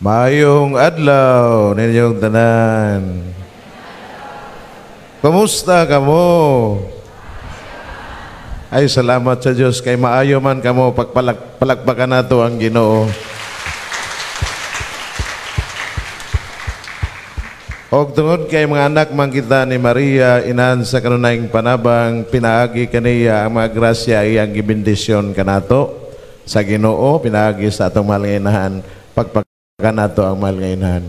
Maayong adlaw ninyong tanan. Kumusta kamo? Ay, salamat sa Dios kay maayo man kamo, pagpalakpakan nato ang Ginoo. Og tungod kay mga anak man kita ni Maria, inahan sa kanunayng panabang, pinaagi kaniya ang mga grasya iyang gibendisyon kanato sa Ginoo, pinaagi sa atong mahal nga inahan, pagpakan nato ang mahal nga inahan.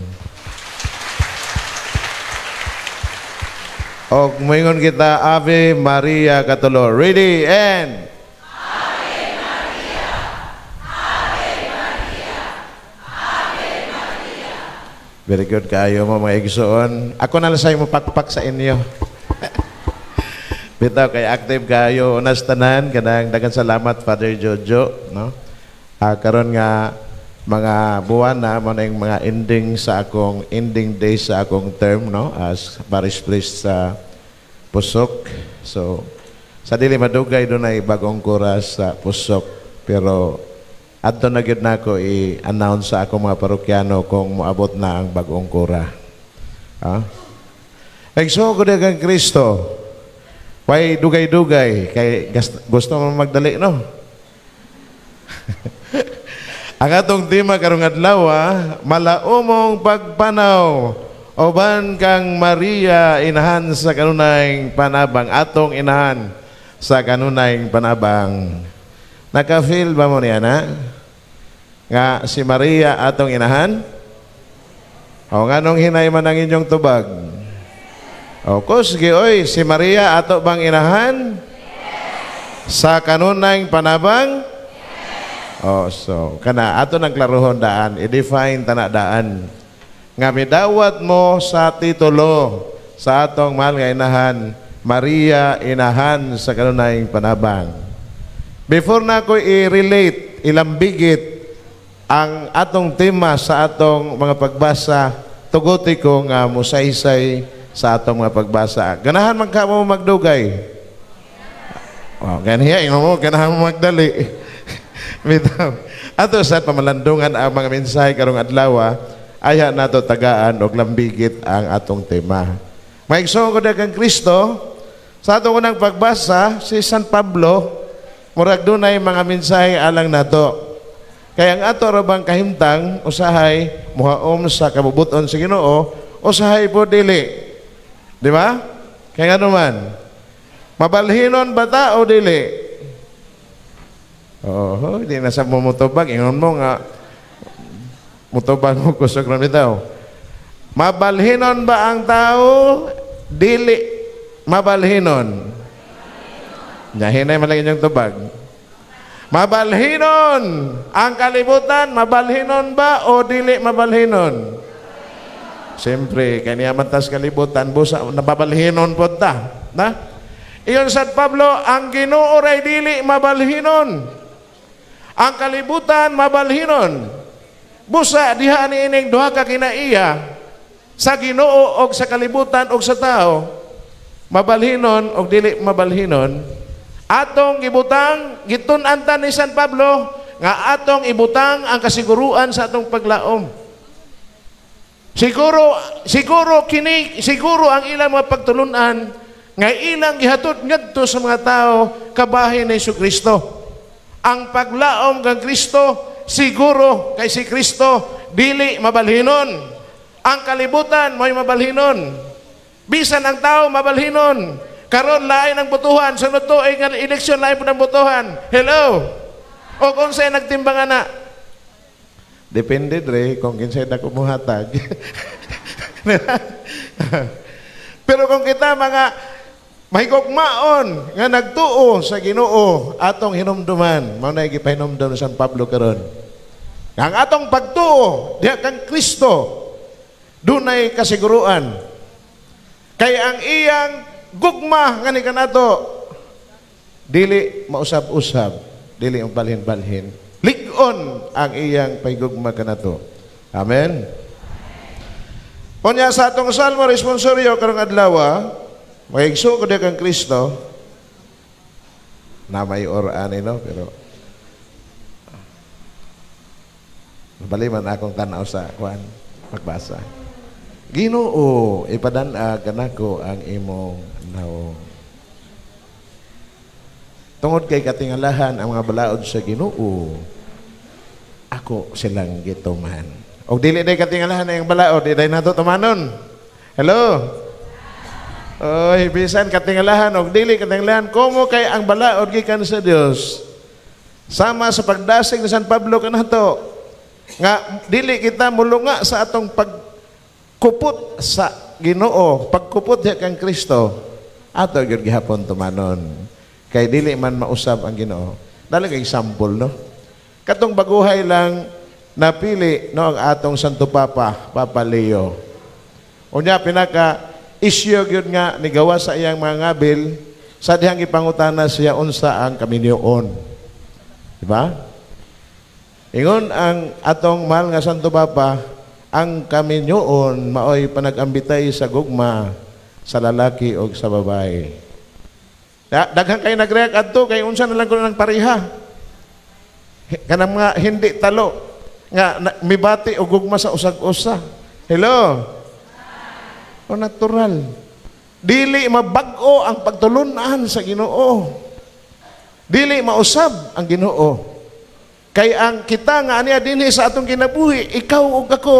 Og moingon kita, Ave Maria katulo. Ready and Ave Maria, Ave Maria, Ave Maria. Very good kayo mo mga igsoon. Ako na lang sa'yo mapakpak sa inyo. Bitaw kay active kayo unas tanan kanang daghang salamat Father Jojo, no? Karon nga mga buwan na mo na yung mga ending sa akong ending days sa akong term, no, as parish priest sa Pusok. So sa dili madugay dunay bagong kura sa Pusok, pero adto na gyud nako i-announce sa akong mga parokyano kung moabot na ang bagong kura. Ha? Igsoon ko kang Kristo. Way dugay-dugay kay gusto mo magdali, no? Ang atong tema karong adlaw, malaumong pagpanaw uban kang Maria inahan sa kanunayng panabang, atong inahan sa kanunayng panabang. Naka-feel ba mo niya na? Nga si Maria atong inahan? O nganong hinay man ang inyong tubag? O kusgi, oy, si Maria ato bang inahan? Yes. Sa kanunayng panabang? Oh, so kana ato nang klarohon daan, i-define tana daan. Nga midawat mo sa titulo sa atong mahal nga inahan, Maria inahan sa kanunayng panabang. Before na ko i-relate, ilambigit ang atong tema sa atong mga pagbasa, tuguti ko nga musaysay sa atong mga pagbasa. Ganahan man ka mo magdugay? Oh, ganiya ingon mo, ganahan mo magdali. Bitaw. Ato sa pamalandungan ang mga mensahe karong adlaw, ayha nato tagaan og lambigit ang atong tema. Maigsoon ko kang Kristo, sa atong unang pagbasa si San Pablo murag dunay mga mensahe alang nato. Kaya ang ato ra bang kahimtang usahay muhaom sa kabubuton sa Ginoo, usahay po dili. Di ba? Kaya ngano man, mabalhinon ba ta o dili? Oo, di na sa mumutubag. Ingon mo nga, mutubag mo kusog na bitaw. Mabalhinon ba ang tao? Dili mabalhinon. Nyahinay man lang inyong tubag. Mabalhinon ang kalibutan, mabalhinon ba o dili mabalhinon? Siyempre, kaya man tas kalibutan, busa, nababalhinon po ta. Na? Iyon San Pablo, ang Ginoo ray dili mabalhinon. Ang kalibutan mabalhinon. Busa diha niining duha ka kinaiya sa Ginoo og sa kalibutan og sa tao, mabalhinon og dili mabalhinon. Atong gibutang, gitun-an ta ni San Pablo nga atong ibutang ang kasiguruan sa atong paglaom. Siguro kini, siguro ang ilang mga pagtulunan nga ilang gihatod ngadto sa mga tao kabahin ni Jesucristo. Ang paglaom kang Kristo siguro kay si Kristo dili mabalhinon. Ang kalibutan mo'y mabalhinon. Bisan ang tao mabalhinon. Karon lain ang botohan, sunod tuig nga eleksyon lain pud ang botohan. Hello. O kung sa'y nagtimbangan na. Depende dre kung kinsay dako mohatag. Pero kung kita mga mahigugmaon nga nagtuo sa Ginoo atong hinumduman, mao na gipahinumdum ni San Pablo karon. Ang atong pagtuo diha kang Kristo dunay kasiguruan. Kay ang iyang gugma nga ni kanato dili mausab-usab, dili mabalhin-balhin. Lig-on ang iyang pahigugma kanato. Amen. Unya sa atong Salmo responsorio karong adlaw, maigsoon ko diha kang Kristo na may or ani, no, pero Bali man akong tanaw sa kuan pagbasa. Ginoo, ipadan-ag kanako ang imong nawong. Tungod kay katingalahan ang mga balaod sa Ginoo, ako silang gituman. Og dili day katingalahan ang balaod, di day nato tumanon. Hello? Oy, bisan katingalahan og dili katingalahan, komo kay ang balaod gikan sa Dios. Sama sa pagdasig ni San Pablo kanato nga dili kita mulunga sa atong pagkupot sa Ginoo, pagkupot diha kang Kristo, ato gyud gihapon tumanon. Kay dili man mausab ang Ginoo. Dali kay example, no? Katong baguhay lang napili, no, ang atong Santo Papa, Papa Leo. Unya pinaka isyu gyud nga nigawa sa iyang mga ngabil sa dihang gipangutana siya unsa ang kaminyoon. Diba? Ingon ang atong mahal nga Santo Papa, ang kaminyoon maoy panag-ambitay sa gugma sa lalaki o sa babae. Daghan kay nag-react adto kay unsa na lang kuno ng pareha. Kanang mga hindi talo nga na, mibati og gugma sa usag-usa. Hello? O natural. Dili mabag-o ang pagtulunan sa Ginoo. Dili mausab ang Ginoo. Kay ang kita nga aniya dinhi sa atong kinabuhi, ikaw ug ako,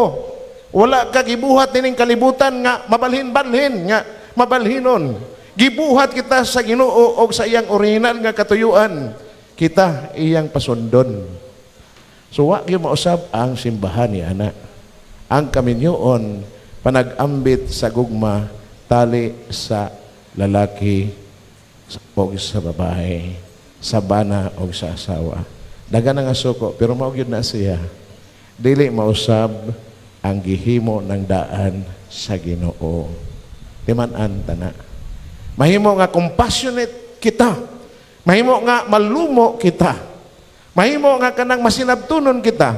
wala ka gibuhat nining kalibutan nga mabalhin-balhin nga mabalhinon. Gibuhat kita sa Ginoo og sa iyang original nga katuyuan. Kita iyang pasundon. So wa gyud mausab ang simbahan ni ana. Ang kaminyoon panag-ambit sa gugma tali sa lalaki o sa babae, sa bana o sa asawa. Daga na nga suko, pero mao gyud na siya. Dili mausab ang gihimo ng daan sa Ginoo. Timan-an tana. Mahimo nga compassionate kita. Mahimo nga malumo kita. Mahimo nga kanang masinabtunon kita.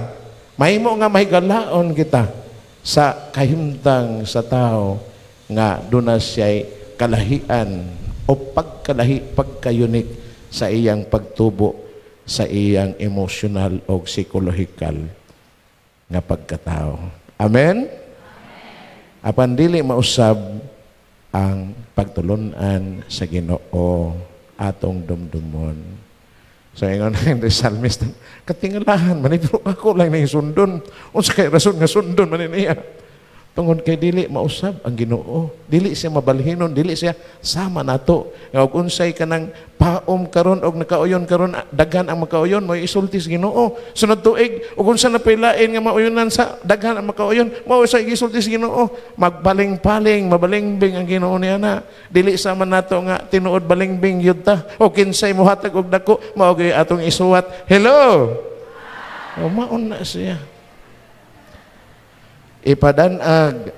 Mahimo nga mahigalaon kita sa kahimtang sa tao nga duna siya'y kalahian o pagkalahi, pagka-unique sa iyang pagtubo, sa iyang emotional o psychological nga pagkatao. Amen? Apan dili mausab ang pagtulunan sa Ginoo atong dumdumon. So ingon ang psalmist, katingalahan man pero ako lang ning sundon. Unsa kay rason nga sundon man niya? Tungod kay dili mausab ang Ginoo. Dili siya mabalhinon, dili siya sama nato. Nga og unsay kanang paom karon og nakauyon karon, daghan ang makauyon, mo'y isulti sa Ginoo. Sunod tuig og unsa na pilain nga mauyonan sa daghan ang makauyon, mao sa gisulti sa Ginoo. Magbaling-paling, mabalingbing ang Ginoo niya na. Dili sama nato nga tinuod balingbing yun ta. O kinsay mohatag og dako, mao gyud atong isuwat. Hello. O maon na siya. Ipadanag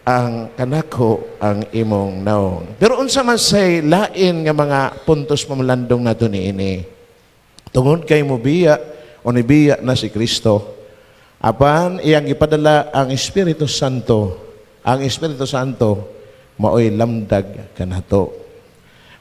ang kanako ang imong naong. Pero unsa man say lain nga mga puntos pamalandong nato niini. Tungod kay mobiya o nibiya na si Kristo, apan iyang gipadala ang Espiritu Santo. Ang Espiritu Santo maoy lamdag kanato.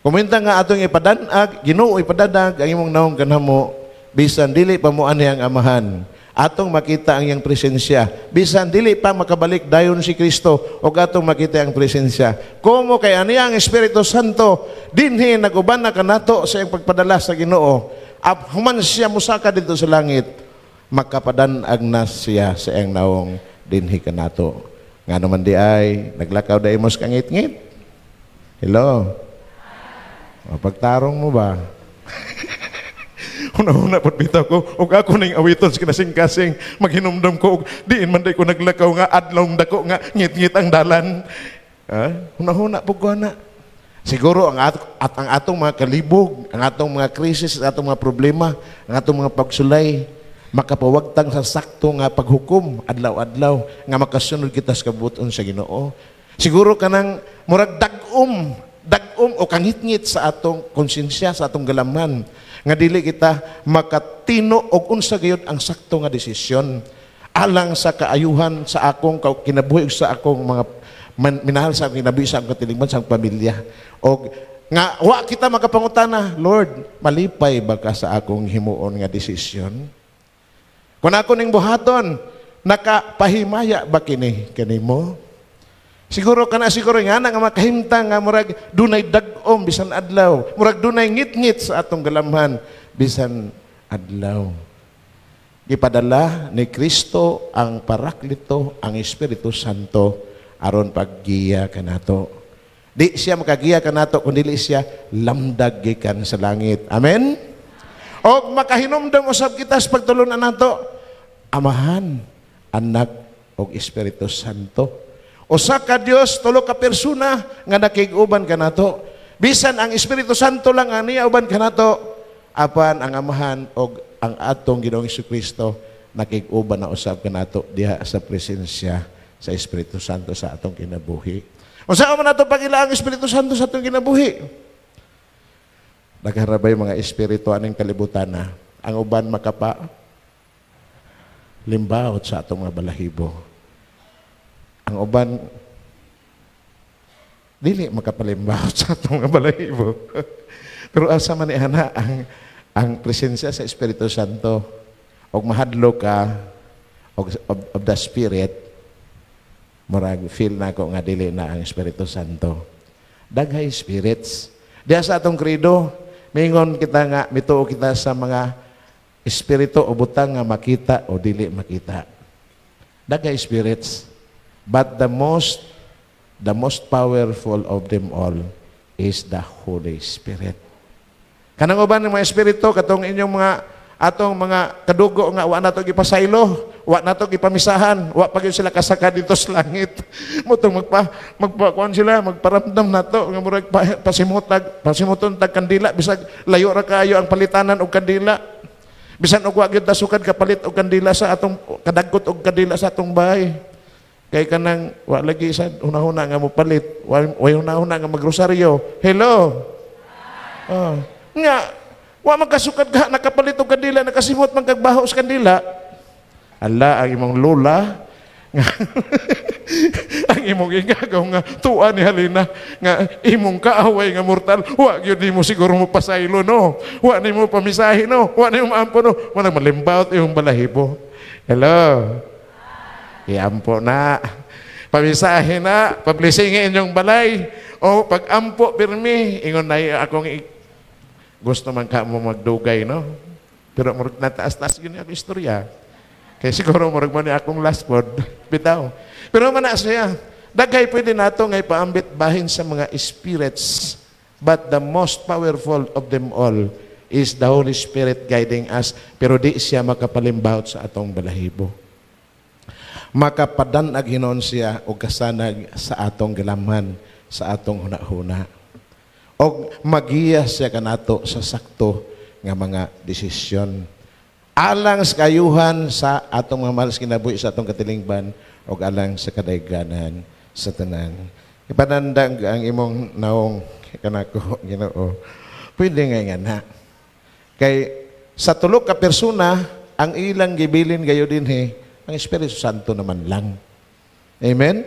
Kuminta nga atong ipadanag, Ginoo, ipadanag ang imong naong kanamo, bisan dili pa mo ani ang Amahan. Atong makita ang iyang presensya. Bisan dili pa makabalik dayon si Kristo, og atong makita ang presensya. Como kay ani ang Espiritu Santo dinhi naguban na kanato sa iyang pagpadala sa Ginoo. Ap human siya musaka didto sa langit, makapadanag na siya sa iyang naong dinhi kanato. Ngano man di ay naglakaw dai mo sa kangit-ngit. Hello. O, pagtarong mo ba? Una-una pud bitaw ko, ug ako ning awiton sa kinasing-kasing, maghinumdum ko, ug diin man day ko naglakaw nga adlaw dako nga ngit-ngit ang dalan. Ha? Una-una pud ko na. Siguro ang at ang atong mga kalibog, ang atong mga krisis, ang atong mga problema, ang atong mga pagsulay, makapawagtang sa sakto nga paghukom adlaw-adlaw nga makasunod kita sa kabuton sa Ginoo. Siguro kanang murag dag-om, dag-om o kangitngit sa atong konsensya, sa atong galaman, nga dili kita makatino og unsa gayud ang sakto nga desisyon alang sa kaayuhan sa akong kinabuhi ug sa akong mga minahal sa akong kinabuhi, sa akong katilingban, sa akong pamilya. Og nga wa kita makapangutana, "Lord, malipay ba ka sa akong himuon nga desisyon?" Kung ako ning buhaton, nakapahimaya ba kini kanimo? Siguro kana siguro nga nga makahimtang nga murag dunay dag-om bisan adlaw, murag dunay ngit-ngit sa atong galamhan bisan adlaw. Gipadala ni Kristo ang Paraklito, ang Espiritu Santo, aron paggiya kanato. Di siya makagiya kanato kun dili siya lamdag gikan sa langit. Amen? Og makahinumdom usab kita sa pagtulunan nato, Amahan, Anak ug Espiritu Santo. Usa ka Dios, tulo ka persona nga nakig-uban kanato. Bisan ang Espiritu Santo lang ang niya uban kanato, apan ang Amahan og ang atong Ginoong Kristo nakig-uban na usab kanato diha sa presensya sa Espiritu Santo sa atong kinabuhi. Unsa man nato pag-ila ang Espiritu Santo sa atong kinabuhi? Nagharabay mga espiritu aning kalibutan na ang uban makapa limbaot sa atong mga balahibo. Ang uban dili makapalimbaot sa atong mga balahibo. Pero asa man ni ana ang presensya sa Espiritu Santo, og mahadlok ka og of the Spirit, murag feel nako nga dili na ang Espiritu Santo. Daghay spirits. Diha sa atong credo, mingon kita nga mituo kita sa mga espiritu o butang nga makita o dili makita. Daghay spirits. But the most powerful of them all is the Holy Spirit. Kanang uban ng mga espiritu katong inyong mga atong mga kadugo nga wa nato gipasaylo, wa nato gipamisahan, wa pa gyud sila kasaka dito sa langit. Mutong magpa kuan sila, magparamdam nato nga murag pasimutag, pasimuton tag kandila bisag layo ra kaayo ang palitanan og kandila. Bisan og wa gyud tasukad kapalit og kandila sa atong kadagkot og kandila sa atong bahay. Kay kanang wa lagi sa hunahuna nga mopalit, wa hunahuna nga magrosaryo. Hello. Oh. Nga wa man kasukad ka nakapalit og kandila, nakasimot man kag baho sa kandila. Ala, ang imong lola nga ang imong ingagaw nga tuwa ni halina nga imong kaaway nga mortal, wa gyud nimo siguro mo pasaylo, no, wa nimo pamisahi, no, wa nimo maampo, no, wa nang malimbawot imong balahibo. Hello, iampo na, pamisahi na, pablessing inyong balay o pag-ampo pirmi. Ingon na akong gusto man ka mo magdugay, no, pero murag nataas-taas gyud ako istorya. Kaya siguro murag man ni akong last word bitaw. Pero man na siya. Daghay pwede nato nga ipaambit bahin sa mga spirits. But the most powerful of them all is the Holy Spirit guiding us. Pero di siya makapalimbawot sa atong balahibo. Makapadanag hinon siya og kasanag sa atong galamhan, sa atong hunahuna. Og magiya siya kanato sa sakto nga mga desisyon alang sa kayuhan sa atong mga mahal sa kinabuhi, sa atong katilingban o alang sa kadayganan sa tanan. Ipanandang ang imong naong kanako, Ginoo. Pwede nga na. Kay sa tulo ka persona, ang ilang gibilin gayo dinhi, ang Espiritu Santo naman lang. Amen?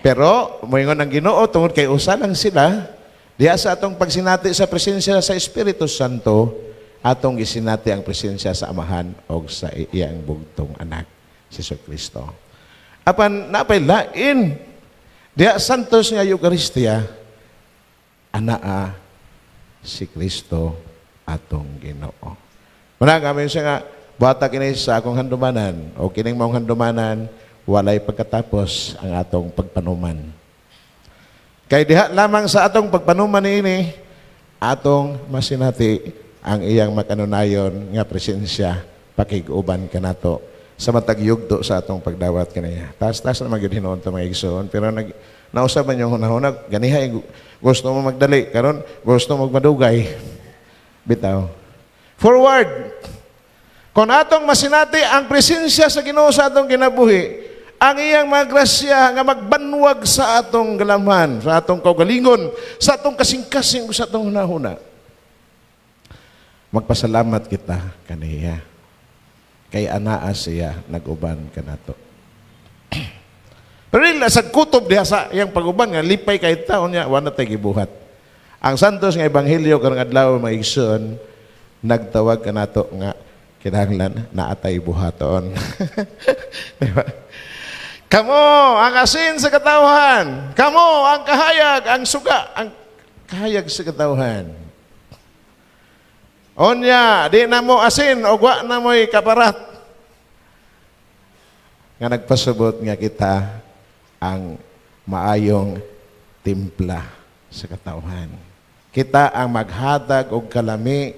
Pero moingon ang Ginoo tungod kay usa lang sila, diha sa atong pagsinati sa presensya sa Espiritu Santo, atong gisinati ang presensya sa Amahan og sa iyang bugtong anak, si Kristo. Apan napay lain diha santos nga Eucharistia, anaa si Kristo atong Ginoo. Muna kami siya nga buhata kini sa akong handumanan o kining maong handumanan, walay pagkatapos ang atong pagpanuman. Kay diha lamang sa atong pagpanuman niini atong masinati ang iyang makanunayon nga presensya pakig-uban kanato sa matag yugto sa atong pagdawat kaniya. Taas-taas na magyud hinuon ta, mga igsoon, pero nag nausa man yung hunahuna ganiha, gusto mo magdali karon, gusto mo magmadugay bitaw. Forward. Kung atong masinati ang presensya sa Ginoo sa atong kinabuhi, ang iyang mga grasya nga magbanwag sa atong galamhan, sa atong kaugalingon, sa atong kasing-kasing, sa atong hunahuna, magpasalamat kita kaniya. Kay anaa siya nag-uban kanato. Pero nila sa kutob diha sa iyang pag-uban nga lipay kay taon niya, wala tay gibuhat. Ang santos nga ebanghelyo karong adlaw, mga igsoon, nagtawag kanato nga Kinahanglan naatay buhaton. Di ba? Kamo ang asin sa katawhan. Kamo ang kahayag, ang suga, ang kahayag sa katawhan. Onya, di na mo asin o wa na mo'y kaparat. Nga nagpasubot nga kita ang maayong timpla sa katawhan. Kita ang maghatag og kalami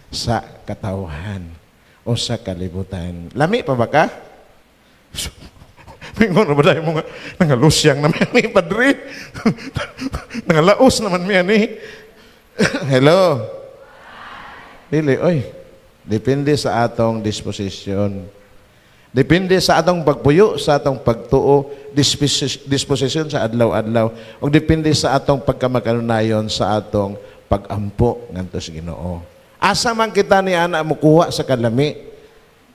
sa katawhan o sa kalibutan. Lami pa ba ka? Mingon ba dahil mo nga, nangalusyang naman ni Padre? Nangalaos naman mi ani. Hello? Dili, oy. Depende sa atong disposisyon. Depende sa atong pagpuyo, sa atong pagtuo, disposisyon sa adlaw-adlaw, o depende sa atong pagkamakanunayon sa atong pagampo ngadto sa Ginoo. Asa man kita ni ana mukuha sa kalami?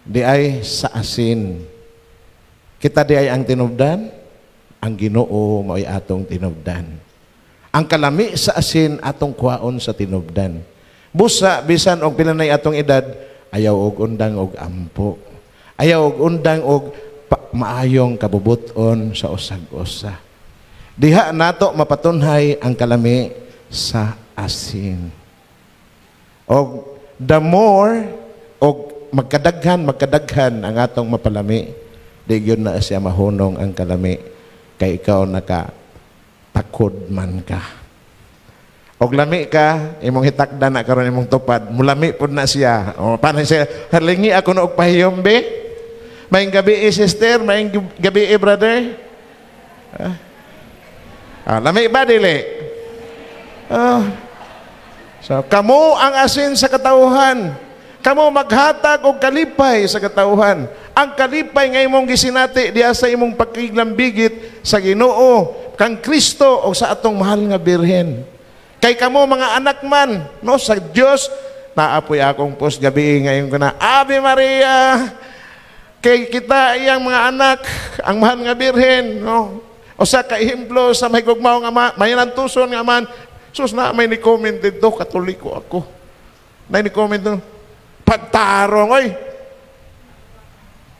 Di ay sa asin. Kita di ay ang tinubdan, ang Ginoo mao'y atong tinubdan. Ang kalami sa asin atong kuhaon sa tinubdan. Busa bisan og pila nay atong edad, ayaw og undang og ampo. Ayaw og undang og maayong kabubuton sa usag-usa. Diha nato mapatunhay ang kalami sa asin. Og the more og magkadaghan magkadaghan ang atong mapalami, di gyud na siya mahunong ang kalami kay ikaw naka takod man ka. Og lami ka, imong hitakdan na karon imong tupad, mulami pud na siya. O paano siya? Halingi ako na og pahiyom be. Maayong gabi eh, sister, maayong gabi eh, brother. Ah, ah, lami ba dili? Ah. So, kamo ang asin sa katawhan. Kamo maghatag og kalipay sa katawhan. Ang kalipay nga imong gisinati diha sa imong pagkiglambigit sa Ginoo, kang Kristo o sa atong mahal nga Birhen. Kay kamo mga anak man, no, sa Dios, naapoy akong post gabi ngayon ko na, Ave Maria, kay kita iyang mga anak, ang mahal nga Birhen, no? O sa kaehemplo sa mahigugmaw nga ma, mahinantuson nga man, sus na may ni-comment dito, Katoliko ako. Na ni-comment dito, pagtarong, oy.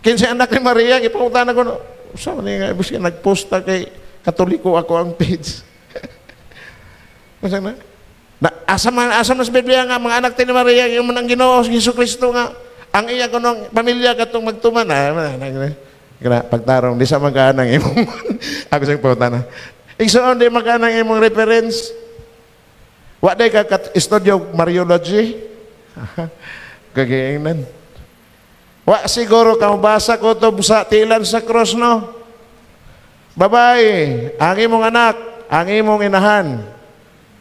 Kinsa anak ni Maria, ipangutana ko, no, sa man nga, buski nagpost ta kay Katoliko ako ang page. Unsa na? Na asa man sa Biblia nga mga anak ni Maria yung man ang Ginoo Hesus Kristo nga ang iya kunong pamilya katong magtuman ah na, pagtarong di sa man ka ang imong ako sa pangutana. Igsoon di man ka ang imong reference. Wa day ka kat studio Mariology. Kagaingnan. Wa siguro ka mabasa ko to sa tilan sa cross, no. Babae, ang imong anak, ang imong inahan.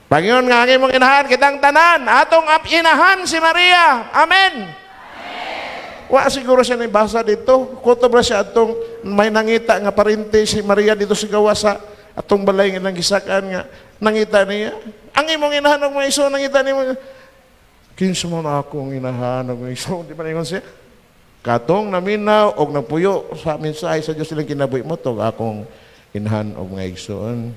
Panginoon nga ang imong inahan, kitang tanan, atong inahan si Maria. Amen. Wa siguro siya nabasa dito. Kutob ra siya atong may nangita nga parente si Maria dito sa gawa sa atong balay nga nanggisakan nga nangita niya. Ang imong inahan og mga igsoon nangita nimo. Kinsa man akong inahan og mga igsoon, di ba ningon siya? Katong naminaw og nagpuyo sa mensahe sa Dios silang kinabuhi mo to akong inahan og mga igsoon.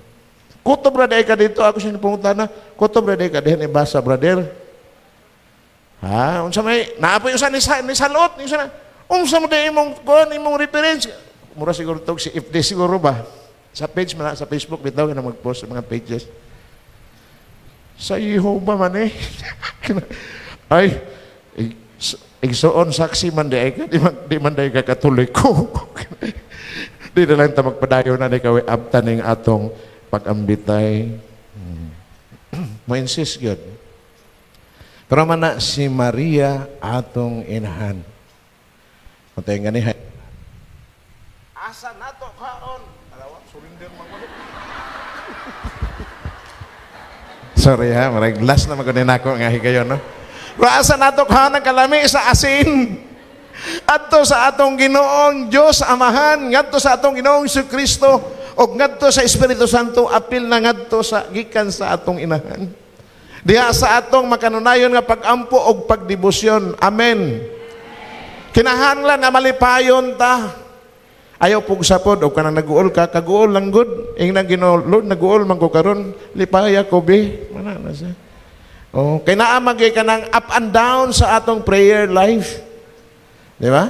Kutob ra day ka dito, ako siya pangutana. Kutob ra day ka diha ibasa, brother. Ha, unsa may naapoy usa ni ni salot, ni usa na. Unsa mo day imong kuan imong reference? Mura siguro tog si FD siguro ba? Sa page man sa Facebook bitaw nga mag-post sa mga pages. Sa Jehovah man eh. Ay, igsoon saksi man di ay ka, di man day ka Katoliko. Di na lang ta magpadayon na ni kawi abtan ning atong pag-ambitay. Mo-insist gyud. Pero man na si Maria atong inahan. Matay nga niya. Asa nato kaon? Alawa, surrender man ko. Sorry ha, marag last na magkunin ako nga higayon, no? Pero asa nato kaon ang kalami sa asin? Adto sa atong Ginoong Dios Amahan, ngadto sa atong Ginoong Kristo, ug ngadto sa Espiritu Santo, apil na ngadto sa gikan sa atong inahan. Diha sa atong makanunayon nga pag-ampo og pagdebosyon. Amen. Kinahanglan nga malipayon ta. Ayaw pugsapod og kanang naguol ka, kaguol lang gud. Ingnan Ginoo, Lord, naguol man ko karon, lipaya ko be. Mana na siya. Oh, kay naa man gyud kanang up and down sa atong prayer life. Di ba?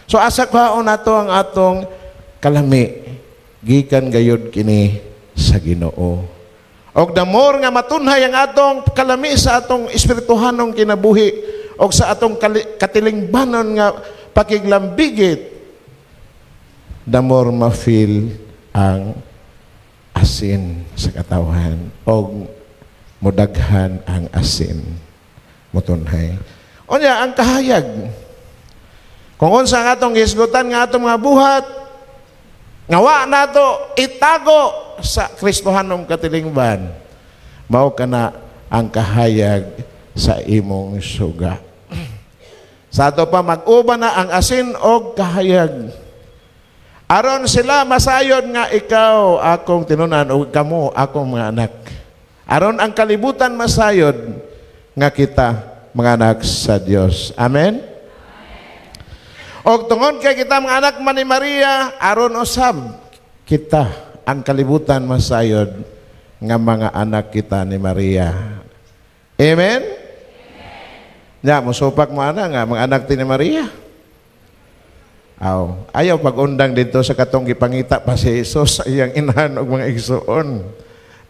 So asa kwaon nato ang atong kalami, gikan gayud kini sa Ginoo. Og the more nga matunhay ang atong kalami sa atong espirituhanong kinabuhi og sa atong katilingbanon nga pakiglambigit, the more ma-feel ang asin sa katawhan og mudaghan ang asin motunhay. Unya ang kahayag. Kung unsa ang atong gisgutan nga atong mga buhat nga wa nato itago sa Kristohanong katilingban, mao kana ang kahayag sa imong suga. Sa ato pa mag-uban na ang asin og kahayag. Aron sila masayod nga ikaw akong tinunan o kamo akong mga anak. Aron ang kalibutan masayod nga kita mga anak sa Dios. Amen? Og tungod kay kita mga anak man ni Maria, aron usab kita ang kalibutan masayod nga mga anak kita ni Maria. Amen? Nya mosupak mo ana nga mga anak ti ni Maria. Aw, ayaw pag-undang dito sa katong gipangita pa si Jesus sa iyang inahan og mga igsuon.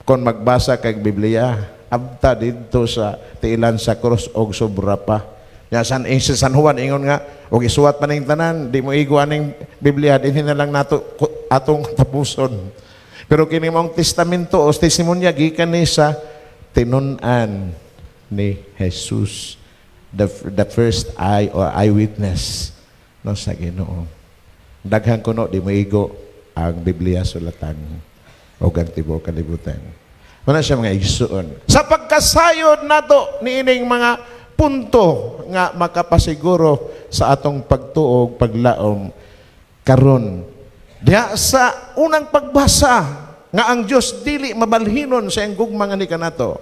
Kon magbasa kag Biblia, abta didto sa tiilan sa krus og sobra pa. Ya san sa San Juan ingon nga og isuwat pa ning tanan, di mo igo aning Biblia, dinhi na lang nato atong tapuson. Pero kini mong testamento o testimonya gikan ni sa tinun-an ni Jesus, the first eye or eyewitness no sa Ginoo. Daghan kuno di moigo ang Biblia sulatan o ang tibuok kalibutan. Wala siya, mga igsuon. Sa pagkasayod nato niining mga punto nga makapasiguro sa atong pagtuog, paglaom karon. Diha sa unang pagbasa nga ang Dios dili mabalhinon sa iyang gugma nga ni kanato.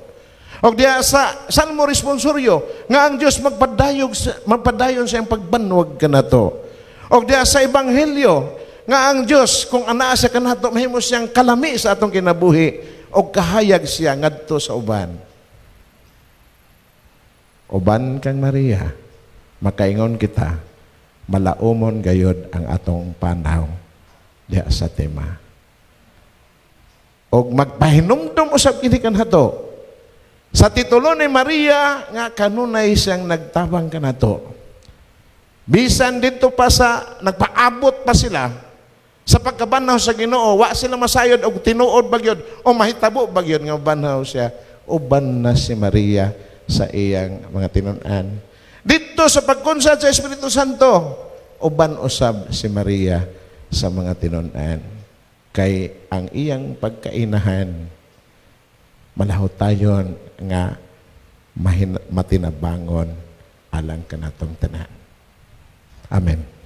Og diha sa Salmo responsoryo nga ang Dios magpadayon sa iyang pagbanwag kanato. Og diha sa ebanghelyo nga ang Dios kung anaa sa kanato mahimo siyang kalami sa atong kinabuhi og kahayag siya ngadto sa uban. Uban kang Maria, makaingon kita, malaumon gayod ang atong panaw diha sa tema. Og magpahinumdum usab kini kanato. Sa titulo ni Maria nga kanunay siyang nagtabang kanato. Bisan dito pa sa nagpaabot pa sila sa pagkabanhaw sa Ginoo, wa sila masayod og tinuod bagyod o mahitabo bagyod nga banhaw siya, uban na si Maria sa iyang mga tinun-an. Dito sa pagkonsad sa Espiritu Santo, uban usab si Maria sa mga tinun-an. Kay ang iyang pagkainahan malahutayon nga matinabangon alang kanatong tanan. Amen.